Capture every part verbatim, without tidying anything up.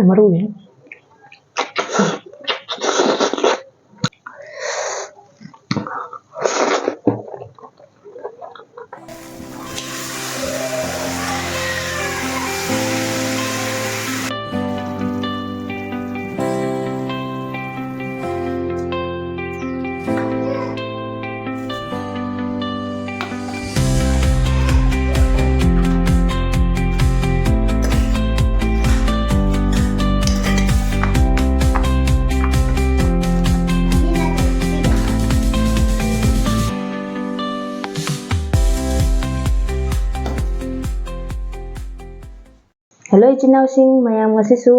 ꯃꯔꯨꯅꯤ꯫ Hello ꯏꯆꯤꯟ ꯏꯅꯥꯎꯁꯤꯡ ꯃꯌꯥꯝ, ꯉꯁꯤꯁꯨ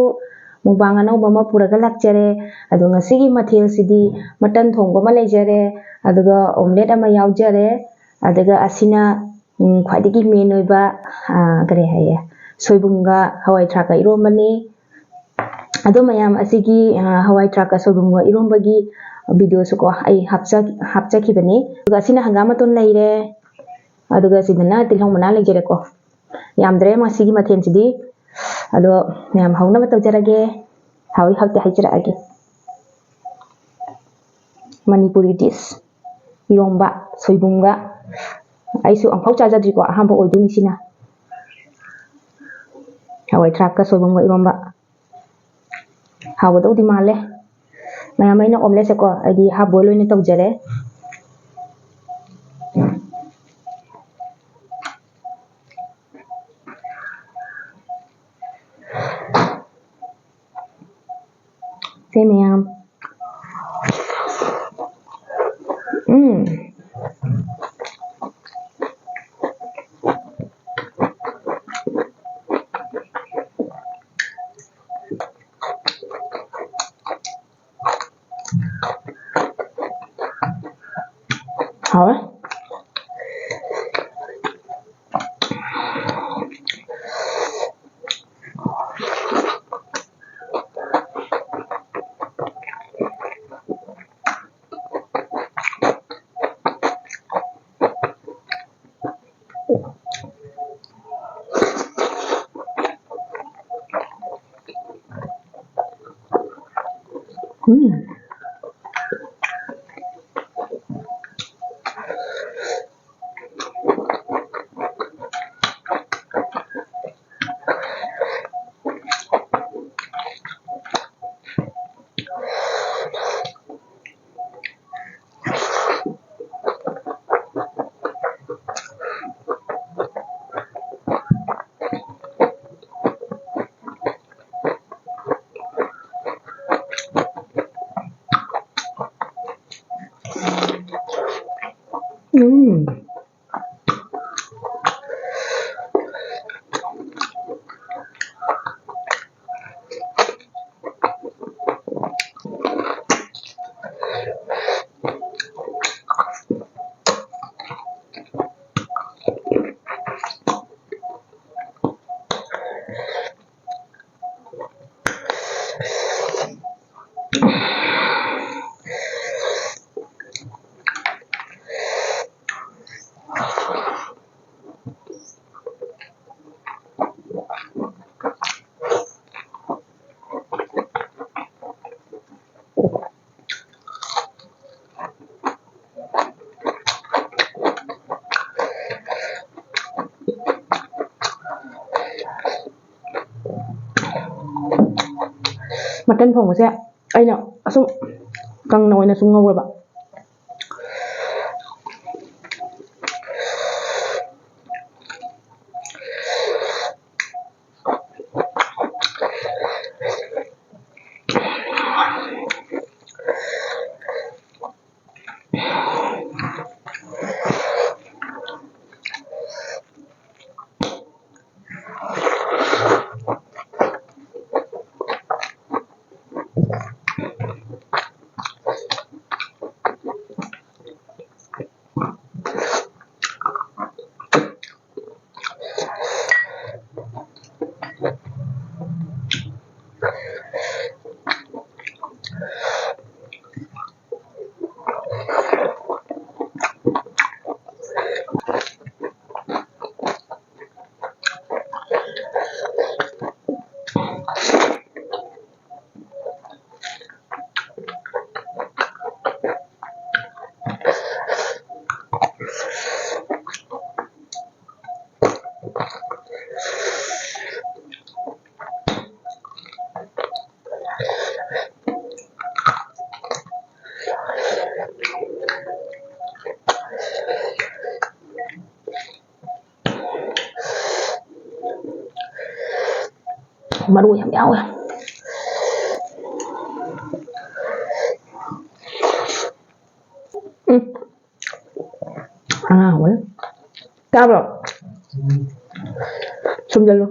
mukbang ꯑꯅꯧꯕ ꯑꯃ ꯄꯨꯔꯒ ꯂꯥꯛꯆꯔꯦ꯫ ꯑꯗꯣ ꯉꯁꯤꯒꯤ ꯃꯊꯦꯜꯁꯤꯗꯤ mutton ꯊꯣꯡꯕ ꯑꯃ ꯂꯩꯖꯔꯦ, ꯑꯗꯨꯒ omelette ꯑꯃ ꯌꯥꯎꯖꯔꯦ, ꯑꯗꯨꯒ ꯑꯁꯤꯅ, ꯎꯝ, ꯈ꯭ꯋꯥꯏꯗꯒꯤ main ꯑꯣꯏꯕ, ꯑꯥ, ꯀꯔꯤ ꯍꯥꯏꯌꯦ, ꯁꯣꯏꯕꯨꯝꯒ ꯍꯋꯥꯏ ꯊ꯭ꯔꯥꯛꯀ ꯏꯔꯣꯝꯕꯅꯤ꯫ ꯑꯗꯣ ꯃꯌꯥꯝ, ꯑꯁꯤꯒꯤ, ꯑꯥ, ꯍꯋꯥꯏ ꯊ꯭ꯔꯥꯛꯀ ꯁꯣꯏꯕꯨꯝꯒ ꯏꯔꯣꯝꯕꯒꯤ videoꯁꯨ ꯀꯣ ꯑꯩ ꯍꯥꯞꯆ-, ꯍꯥꯞꯆꯈꯤꯕꯅꯤ꯫ ꯑꯗꯨꯒ ꯑꯁꯤꯅ ꯍꯪꯒꯥꯝ ꯃꯇꯣꯟ ꯂꯩꯔꯦ, ꯑꯗꯨꯒ ꯁꯤꯗꯅ ꯇꯤꯜꯍꯧ ꯃꯅꯥ ꯂꯩꯖꯔꯦꯀꯣ꯫ ꯌꯥꯝꯗ꯭ꯔꯦ ꯉꯁꯤꯒꯤ ꯃꯊꯦꯜꯁꯤꯗꯤ꯫ ꯑꯗꯣ ꯃꯌꯥꯝ ꯍꯧꯅꯕ ꯇꯧꯖꯔꯒꯦ꯫ ꯍꯥꯎꯏ ꯍꯥꯎꯇꯦ ꯍꯥꯏꯖꯔꯛꯑꯒꯦ꯫ Manipuri dish, ꯏꯔꯣꯝꯕ ꯁꯣꯏꯕꯨꯝꯒ꯫ ꯑꯩꯁꯨ ꯑꯃꯨꯛꯐꯥꯎ ꯆꯥꯖꯗ꯭ꯔꯤꯀꯣ, ꯑꯍꯥꯟꯕ ꯑꯣꯏꯗꯣꯏꯅꯤ ꯁꯤꯅ꯫ ꯍꯋꯥꯏ ꯊ꯭ꯔꯥꯛꯀ ꯁꯣꯏꯕꯨꯝꯒ ꯏꯔꯣꯝꯕ꯫ ꯍꯥꯎꯒꯗꯧꯗꯤ ꯃꯥꯜꯂꯦ꯫ ꯃꯌꯥꯝ, ꯑꯩꯅ omeletteꯁꯦꯀꯣ ꯑꯩꯗꯤ half boil ꯑꯣꯏꯅ ꯇꯧꯖꯔꯦ꯫ ꯁꯦ ꯃꯌꯥꯝ꯫ ꯎꯝ꯫ ꯍꯥꯎꯋꯦ꯫ ꯎꯝ꯫ ꯎꯝ꯫ ꯃꯇꯟ ꯊꯣꯡꯕꯁꯦ ꯑꯩꯅ ꯑꯁꯨꯝ ꯀꯪꯅ ꯑꯣꯏꯅ ꯁꯨꯝ ꯉꯧꯔꯕ꯫ ꯃꯔꯨ ꯌꯥꯝ ꯌꯥꯎꯋꯦ꯫ ꯎꯝ꯫ ꯑꯉꯥꯡ ꯑꯣꯏ꯫ ꯇꯥꯕ꯭ꯔꯣ? ꯁꯨꯝꯖꯜꯂꯨ꯫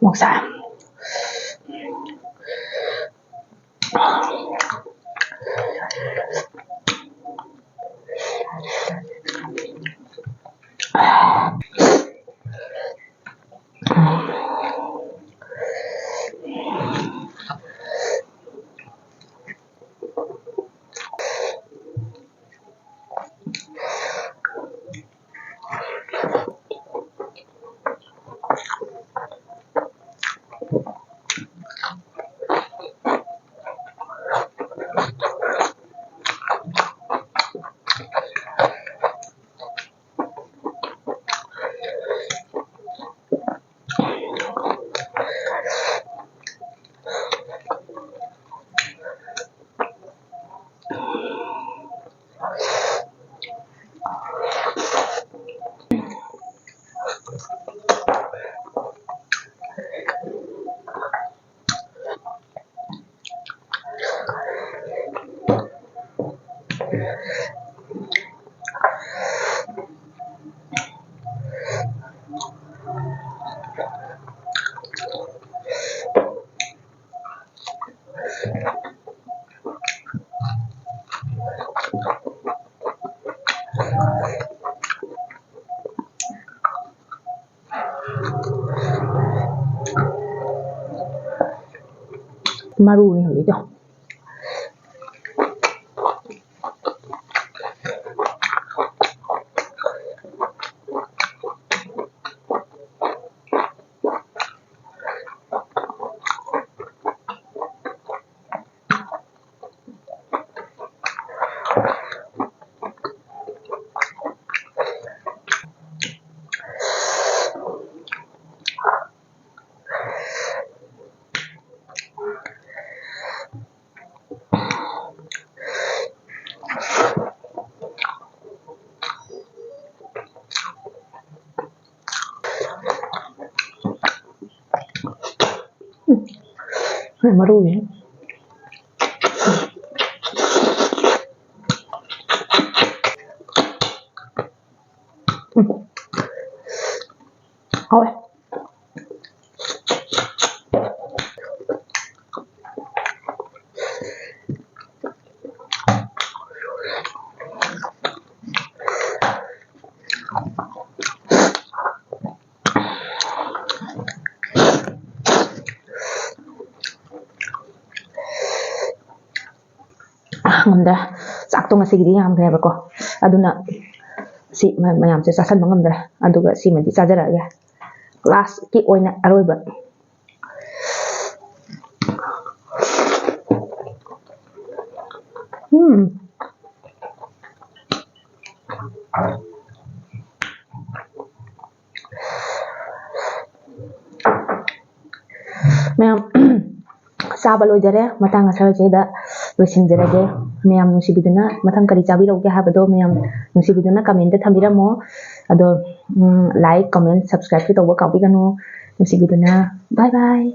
ꯃꯣꯛꯁꯥ꯫ ꯃꯔꯨꯅꯤ ꯍꯧꯖꯤꯛꯇꯣ꯫ ꯃꯔꯨꯅꯦ꯫ ꯎꯝ꯫ ꯍꯥꯎꯋꯦ꯫ ꯉꯝꯗ꯭ꯔꯦ꯫ ꯆꯥꯛꯇꯣ ꯉꯁꯤꯒꯤꯗꯤ ꯌꯥꯝꯈ꯭ꯔꯦꯕꯀꯣ꯫ ꯑꯗꯨꯅ ꯁꯤ ꯃ-, ꯃꯌꯥꯝꯁꯦ ꯆꯥꯁꯟꯕ ꯉꯝꯗ꯭ꯔꯦ꯫ ꯑꯗꯨꯒ ꯁꯤꯃꯗꯤ ꯆꯥꯖꯔꯛꯑꯒꯦ꯫ Lastꯀꯤ ꯑꯣꯏꯅ ꯑꯔꯣꯏꯕ꯫ ꯎꯝ꯫ ꯃꯌꯥꯝ, ꯆꯥꯕ ꯂꯣꯏꯖꯔꯦ꯫ ꯃꯇꯥꯡ ꯑꯁꯤꯗ ꯂꯣꯏꯁꯤꯟꯖꯔꯒꯦ꯫ ꯃꯌꯥꯝ ꯅꯨꯡꯁꯤꯕꯤꯗꯨꯅ ꯃꯊꯪ ꯀꯔꯤ ꯆꯥꯕꯤꯔꯛꯎꯒꯦ ꯍꯥꯏꯕꯗꯣ ꯃꯌꯥꯝ ꯅꯨꯡꯁꯤꯕꯤꯗꯨꯅ commentꯇ ꯊꯝꯕꯤꯔꯝꯃꯣ꯫ ꯑꯗꯣ, ꯎꯝ, like, comment, subscribeꯁꯨ ꯇꯧꯕ ꯀꯥꯎꯕꯤꯒꯅꯨ꯫ ꯅꯨꯡꯁꯤꯕꯤꯗꯨꯅ꯫ Bye bye꯫